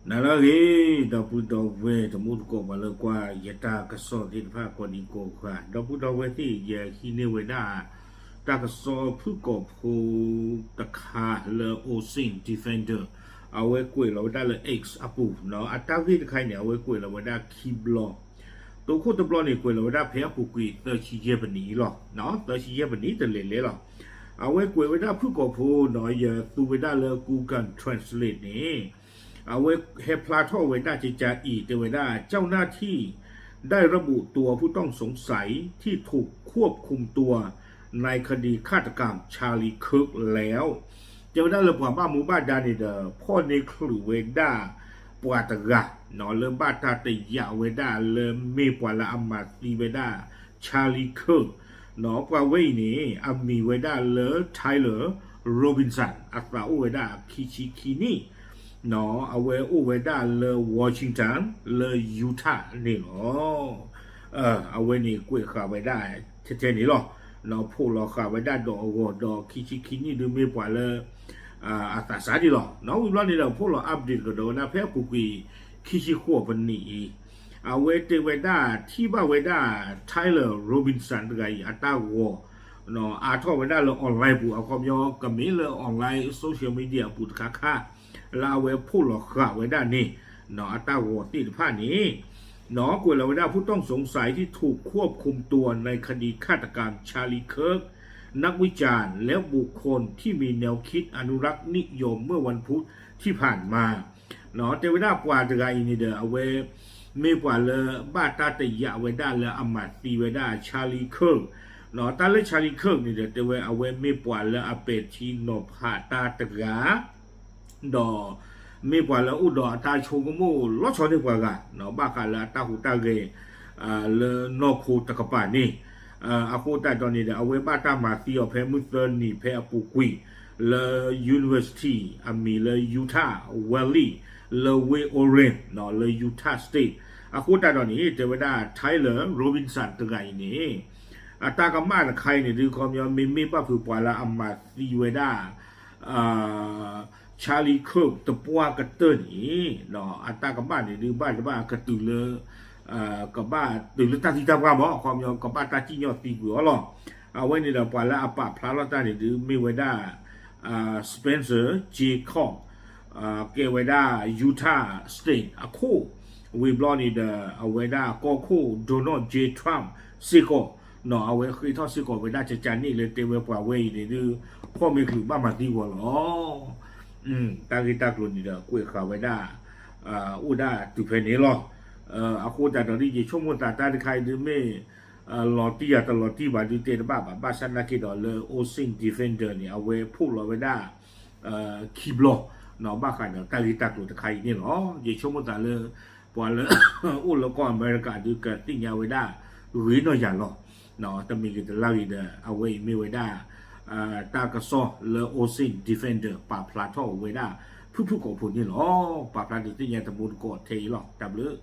နၤလၢအဂ့ၤ ဒီပုၢ်ဒီဝဲၢ်တံၤသကိး ပှၤလၢကွၢ်ယတၢ်ကစီၣ်သ့ၣ်တဖၣ်ကိးဒံကိးဂၤ, ဒီပုၢ်ဒီဝဲၢ်သ့ၣ် ယဟံးန့ၢ်ဝဲဒၣ် တၢ်ကစီၣ်ဖုၣ်ကိာ်ဖိတခါလၢ Ocean Defender အဝဲကွဲးလီၤဝဲဒၣ်လၢ X အပူၤ, အတၢ်ဂ့ၢ်တခါအံၤန့ၣ် အဝဲကွဲးလီၤဝဲဒၣ်ခံဘျီ, တိခိၣ်တဘျီန့ၣ် ကွဲးလီၤဝဲဒၣ်ဖဲအပူၤကွံာ်သၢဆံယဲၢ်မံးနံးလီၤ, သၢဆံယဲၢ်မံးနံးတလဲၤလဲၤလီၤ. အဝဲကွဲးဝဲဒၣ်ဖုၣ်ကိာ်ဖိဒီး ယသူဝဲဒၣ်လၢ Google Translate န့ၣ် အဝဲဟဲဖျါထီၣ်ဝဲဒၣ်ကကါအံၤ တဲဝဲဒၣ် เจ้าหน้าที่ได้ระบุตัวผู้ต้องสงสัยที่ถูกควบคุมตัวในคดีฆาตกรรม Charlie Kirk แล้ว, တဲဝဲဒၣ်လၢပှၤဘၣ်မူဘၣ်ဒါန့ၣ်ဒီး ဖီၣ်န့ၢ်ချုးဝဲဒၣ်ပှၤတဂၤ လၢဘၣ်တၢ်တယာ်ဝဲဒၣ်လၢမ့ၢ်ပှၤလၢအမၤသံဝဲဒၣ် Charlie Kirk ပှၤဝဲအံၤန့ၣ် အမံၤဝဲဒၣ်လၢ Tyler Robinson အသးအိၣ်ဝဲဒၣ်ခံဆံခံနံၣ်, အဝဲအိၣ်ဝဲဒၣ်လၢ Washington လၢ Utah န့ၣ်လီၤ. အဝဲန့ၣ်ကွဲးဃာ်ဝဲဒၣ်ထဲထဲန့ၣ်လီၤ. ဖီၣ်လီၤဃာ်ဝဲဒၣ်ဒီးအဂီၤဒီးခံဆံခံနံၣ်ဒုးမ့ၢ်ပှၤလၢ အသးစၢ်ဒံးလီၤ. ဝံၤဘျီန့ၣ်ဒီး ဖီၣ်လီၤ update ကဒီးဝဲဒၣ်ဖဲအပူၤကွံာ် ခံဆံဃိးမံးနံးအံၤ, အဝဲတဲဝဲဒၣ် ထံၣ်ဘၣ်ဝဲဒၣ် Tyler Robinson တဂၤအံၤ အတၢ်ဂီၤ အါထီၣ်ဝဲဒၣ်လၢ online ပူၤ အခီပညီ ကမ့ၢ်လၢ online social media အပူၤတခါခါ လၢအဝဲဖီၣ်လီၤဃာ်ဝဲဒၣ်န့ၣ် အတၢ်ဂီၤသ့ၣ်တဖၣ်န့ၣ် ကွဲးလီၤဝဲဒၣ် ผู้ต้องสงสัยที่ถูกควบคุมตัวในคดีฆาตกรรม Charlie Kirk นักวิจารณ์และบุคคลที่มีแนวคิดอนุรักษ์นิยม เมื่อวันพุธที่ผ่านมา တဲဝဲဒၣ်ပှၤတဂၤအံၤန့ၣ်ဒီး အဝဲ မ့ၢ်ပှၤလၢဘၣ်တၢ်တယာ်ဝဲဒၣ်လၢအမၤသံဝဲဒၣ် Charlie Kirk, တၢ်လၢ Charlie Kirk န့ၣ်ဒီး တဲဝဲအဝဲမ့ၢ်ပှၤလၢအပဲာ်ထံနီၤဖးတၢ်တဂၤ ဒီးမ့ၢ်ပှၤလၢအိၣ်ဒီးအတၢ်ဆိကမိၣ်လီၤဆီန့ၢ်ပှၤဂၤ ဘၣ်ဃးလၢအတၢ်ဟူးတၢ်ဂဲၤ လၢနီၢ်ခိတကပၤန့ၣ်, အဃိသတးဒီးန့ၣ်ဒီး အဝဲဘၣ်တၢ်မၤသံအီၤဖဲမုၢ်သၢနံၤဖဲအပူၤကွံာ် လၢ university အမံၤလၢ Utah Valley လၢဝ့ၢ် Orange လၢ Utah State အဃိသတးဒီးန့ၣ် တဲဝဲဒၣ် Tyler Robinson တဂၤအံၤန့ၣ် အတၢ်ကမၣ်တခါအံၤန့ၣ်ဒုး ခီပညီ မ့မ့ၢ်ဘၣ်ဖုးပှၤလၢအမၤသံဝဲဒၣ် Charlie Kirk တပှၢ်ကတၢၢ်န့ၣ် အတၢ်ကမၣ်န့ၣ်ဒုး ဘၣ်တဘၣ်ကတုၤလၢ ကဘၣ်တုၤလၢတၢ်သံတၢ်ပှၢ်မး ခီပညီ ကဘၣ်တၢ်စံၣ်ညီၣ်သံကွံာ်အီၤလီၤ. အဝဲန့ၣ်ဒီး ပှၤလၢအပာ်ဖျါထီၣ်တၢ်န့ၣ်ဒုး မ့ၢ်ဝဲဒၣ် Spencer J Cox ကဲဝဲဒၣ် Utah State အခိၣ်, ဝံၤဘျီန့ၣ်ဒီး အဝဲဒၣ်ကီၢ်ခိၣ် Donald J Trump စ့ၢ်ကီး, အဝဲဃ့ထီၣ်စ့ၢ်ကီးဝဲဒၣ်ကကန့ၣ်လၢတဲဝဲပှၤဝဲအံၤန့ၣ်ဒုး ဖီၣ်မ့ၢ်ချုးဘၣ်မၤသံဂီၤလီၤ. တၢ်ဂ့ၢ်တၢ်ကျိၤန့ၣ်ဒီး ကွဲးဃာ်ဝဲဒၣ် အိၣ်ဒၣ်တုၤဖဲန့ၣ်လီၤ. အဃိသတးဒီးဒုး ယဆိကမိၣ်သးတၢ်တခါအံၤဒုးမ့ၢ် လီၤတံၢ်ယၤတလီၤတံၢ်ဘၣ်ဒုးတဲတဘၣ်ဘၣ်, ဘၣ်ဆၣ်သနာ်က့ဒီးလၢ Ocean Defender န့ၣ် အဝဲဖီၣ်လီၤဝဲဒၣ် ခံဘျီ ဘၣ်ဃးဒီးတၢ်ဂ့ၢ်တၢ်ကျိၤတခါအံၤန့ၣ်လီၤ. ယဆိကမိၣ်သးလၢ ပှၤလၢ အိၣ်လၢကီၢ်အမဲရကၤဒုး ကသ့ၣ်ညါဝဲဒၣ် ဂ့ၤနီၢ်ယၤလီၤ. တမံၤဂ့ၤတလါဂ့ၤဒီး အဝဲအံၤမ့ၢ်ဝဲဒၣ် တၢ်ကစီၣ်လၢ Ocean Defender ပာ်ဖျါထီၣ်ဝဲဒၣ် ဖုၣ်ဖုၣ်ကိာ်ဖိန့ၣ်လီၤ. ပာ်ဖျါဒုးသ့ၣ်ညါတံၤသကိးထဲအံၤလီၤ. တၢ်ဘျုး